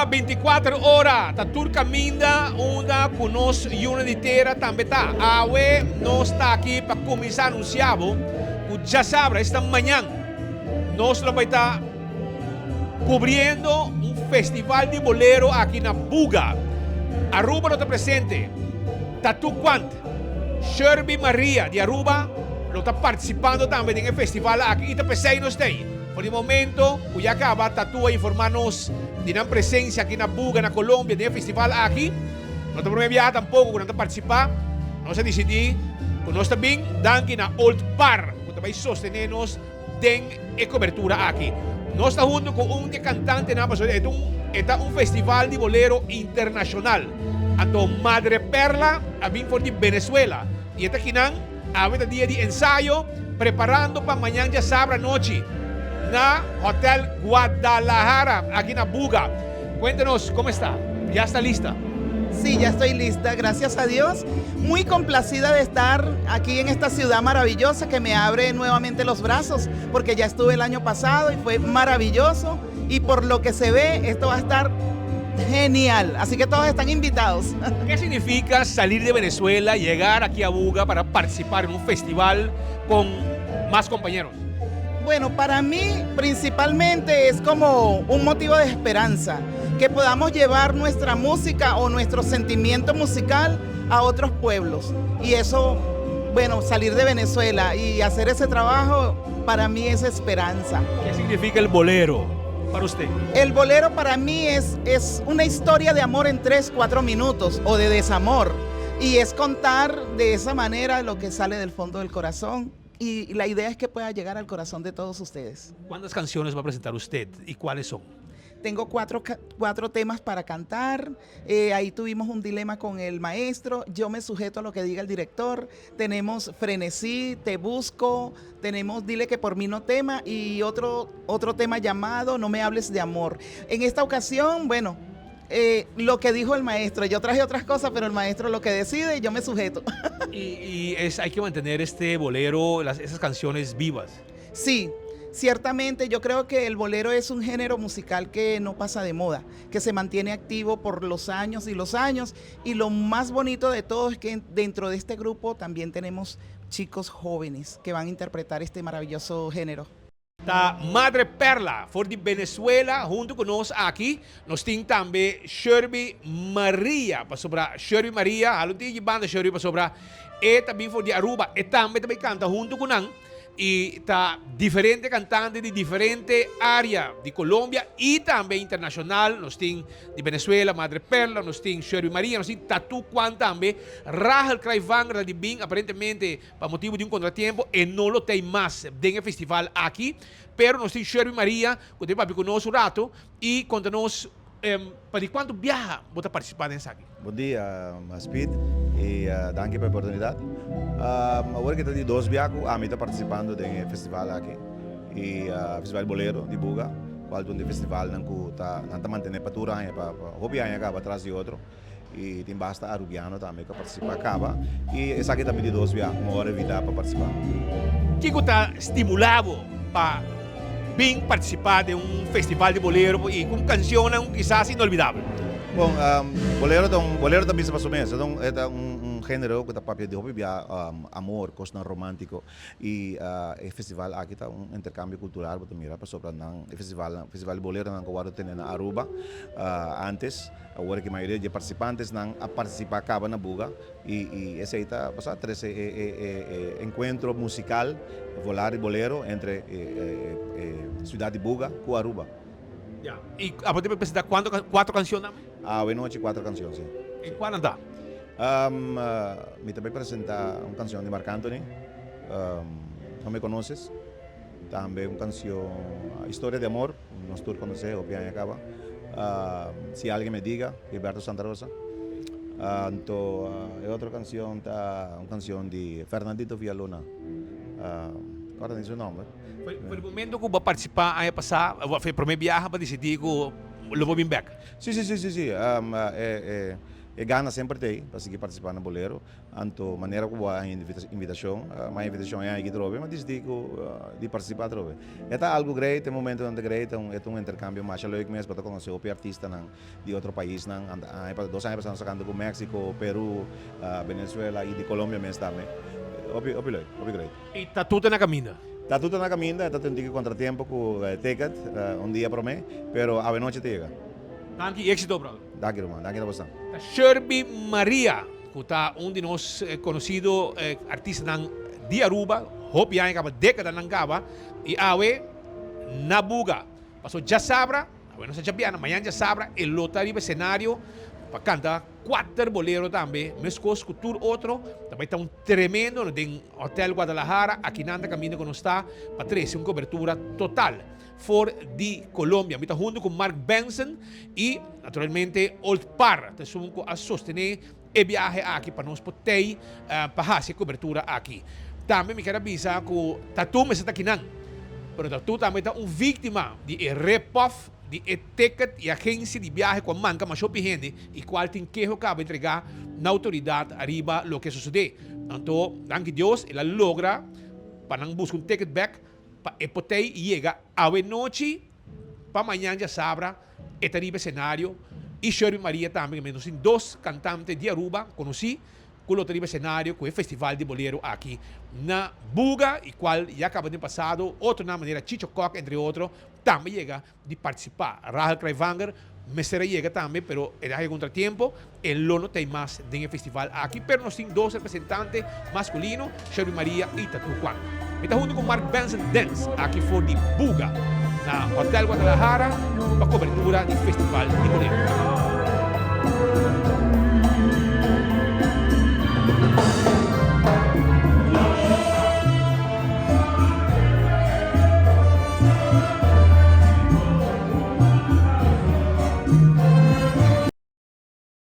24 ora ta tur caminda unda cu nos yunan di tera tambe ta. Awe nos ta aki pa cuminsa anuncia bo cu djasabra, esta mañan, nos lo bay ta cubriendo un festival di bolero aki na Buga. Aruba lo ta presente. Tattoo Quant, Sherby Maria di Aruba lo ta participando tambe den e festival aki y ta pesey nos ta ey. For di momento cu ya caba Tattoo a informa nos di nan presencia aki na Buga na Colombia den e festival aki. No ta prome biaha tampoco cu nan ta participa. Nos a dicidi cu nos ta bin danki na Old Par cu ta bay sostene nos den e cobertura aki. Nos ta hunto cu un di e cantantenan pasobra e ta un e ta un festival di bolero internacional. Anto Madre Perla a bin for di Venezuela y e ta kinan awe ta dia di ensayo preparando pa mañan djasabra anochi na Hotel Guadalajara aki na Buga. Cuéntenos, ¿cómo está? ¿Ya está lista? Sí, ya estoy lista, gracias a Dios. Muy complacida de estar aquí en esta ciudad maravillosa que me abre nuevamente los brazos, porque ya estuve el año pasado y fue maravilloso. Y por lo que se ve, esto va a estar genial. Así que todos están invitados. ¿Qué significa salir de Venezuela, llegar aquí a Buga para participar en un festival con más compañeros? Bueno, para mí principalmente es como un motivo de esperanza, que podamos llevar nuestra música o nuestro sentimiento musical a otros pueblos. Y eso, bueno, salir de Venezuela y hacer ese trabajo, para mí es esperanza. ¿Qué significa el bolero para usted? El bolero para mí es, es una historia de amor en 3, 4 minutos o de desamor. Y es contar de esa manera lo que sale del fondo del corazón. Y la idea es que pueda llegar al corazón de todos ustedes. ¿Cuántas canciones va a presentar usted y cuáles son? Tengo cuatro temas para cantar. Ahí tuvimos un dilema con el maestro. Yo me sujeto a lo que diga el director. Tenemos Frenesí, Te Busco, tenemos Dile que por mí no tema y otro tema llamado No me hables de amor. En esta ocasión, bueno, lo que dijo el maestro. Yo traje otras cosas, pero el maestro lo que decide, yo me sujeto. Y hay que mantener este bolero, esas canciones vivas. Sí, ciertamente yo creo que el bolero es un género musical que no pasa de moda, que se mantiene activo por los años y los años. Y lo más bonito de todo es que dentro de este grupo también tenemos chicos jóvenes que van a interpretar este maravilloso género. Ta Madre Perla, for di Venezuela, hunto cu nos aki. Nos tin tambe Sherby Maria, pasobra Sherby Maria, hala un tiki banda Sherby pasobra, e tambe for di Aruba, e tambe tambe canta hunto cu nan. Y ta diferente cantante di diferente area di Colombia y tambe internacional. Nos tin di Venezuela, Madre Perla, nos tin Sherby Maria, nos tin Tatu Kwan tambe. Rahel Kraivanger di bin aparentemente pa motibo di un contratiempo e no lo t'ey mas den e festival aki. Pero nos tin Sherby Maria, cu ta papia cu nos un rato y conta nos pa di cuanto biaha bo ta participa den esaki. Bon dia, Speed, y danki pa e oportunidad. Awor cu ta di dos biaha cu ami ta participando den e festival aki, y Festival Bolero di Buga, cual ta un di e festivalnan cu ta nan ta mantene pa tur aña, pa hopi aña caba tras di otro. Y tin basta arubiano tambe cu a participa caba y esaki ta mi di dos biaha cu mi a invita pa participa. Kico ta stimula bo pa bin participa den un festival di bolero y cu cancionnan kisas inolvidabel? Bon, bolero ta un, bolero ta bisa pa su mes, e ta un, e ta un genero cu ta papia di hopi bia amor, cosnan romantico y e festival aki ta un intercambio cultural bo ta mira pasobra nan e festival, festival di boleronan cu a wordo tene na Aruba antes. Awor ki mayoria di e participantesnan a participa caba na Buga y y esey ta pasa trece e e e e encuentro musical volar y bolero entre e e e ciudad di Buga cu Aruba. Ya, y abo ta presenta cuanto cuatro cancion tambe? Awe nochi cuatro cancion, si. Y cual nan ta? Mi ta bay presenta un cancion di Marc Anthony, No me conoces, tambe un cancion Historia de amor. Nos tur conoce hopi aña caba. Si alguien me diga, Gilberto Santa Rosa. Anto e otro cancion ta un cancion di Fernandito Villalona. Corda ni su nomber. For di momento cu bo a participa aña pasa, of e prome biaha bo a dicidi cu lo bo bin bek? Si, si, si, si, si. E gana semper ta ei pa sigui partisipá na Bolero. Anto manera ku bo a haña invitashon, mi a invitashon e aña aki atrobe, mi a disidí ku di partisipá atrobe. E ta algu great, e momentonan ta great, e ta un interkambio masha leuk mes, bo ta konosé hopi artistanan di otro paisnan. Dos aña pasá nos a kanta ku Mexico, Peru, Venezuela i di Colombia mes tambe. Hopi hopi leuk, hopi great. I Tatu ta na kaminda? Tatu ta na kaminda, e ta tin un tiki kontratiempo ku e ticket un dia promé, pero awenochi ta yega. Danki i éksito brother. Danki ruman, danki na bosan. Ta Sherby Maria cu ta un di nos conocido artistanan di Aruba, hopi aña caba, decadanan caba, y awe na Buga. Paso djasabra, awe nos ta djabiana, mañana djasabra e lo ta riba escenario pa canta cuater bolero tambe, mescos cu tur otro, ta bay ta un tremendo den Hotel Guadalajara, akinan ta caminda cu nos ta pa trece un cobertura total. For di Colombia. Mi ta hunto cu Mark Benson y naturalmente Old Par ta esun cu a sostene e biahe aki pa nos por tey pa haci e cobertura aki. Tambe mi kier a bisa cu Tattoo mester ta kinan, pero Tattoo tambe ta un victima di e rip-off di e ticket y agencia di biahe cu a manca masha hopi hende y cual tin keho caba entrega na autoridad ariba loke a sucede. Anto, danki Dios, el a logra pa nan busca un ticket bek. Pa e potei yega awe nochi pa mañan djasabra e ta riba esenario y Sherby Maria tambe nos tin dos cantante di Aruba conoci cu lo ta riba esenario cu e festival di bolero aki na Buga y cual ya caba den pasado otronan manera Chicho Kock entre otro tambe yega di partisipá. Rahel Kraivanger mester a yega tambe, pero el a haña kontratiempo. E lo no ta ei mas den e festival aki, pero nos tin dos representante maskulino, Sherby Maria i Tatu Juan. Mi ta huntu ku Mark Benson Dance aki for di Buga na Hotel Guadalajara pa kobertura di Festival di Bolero.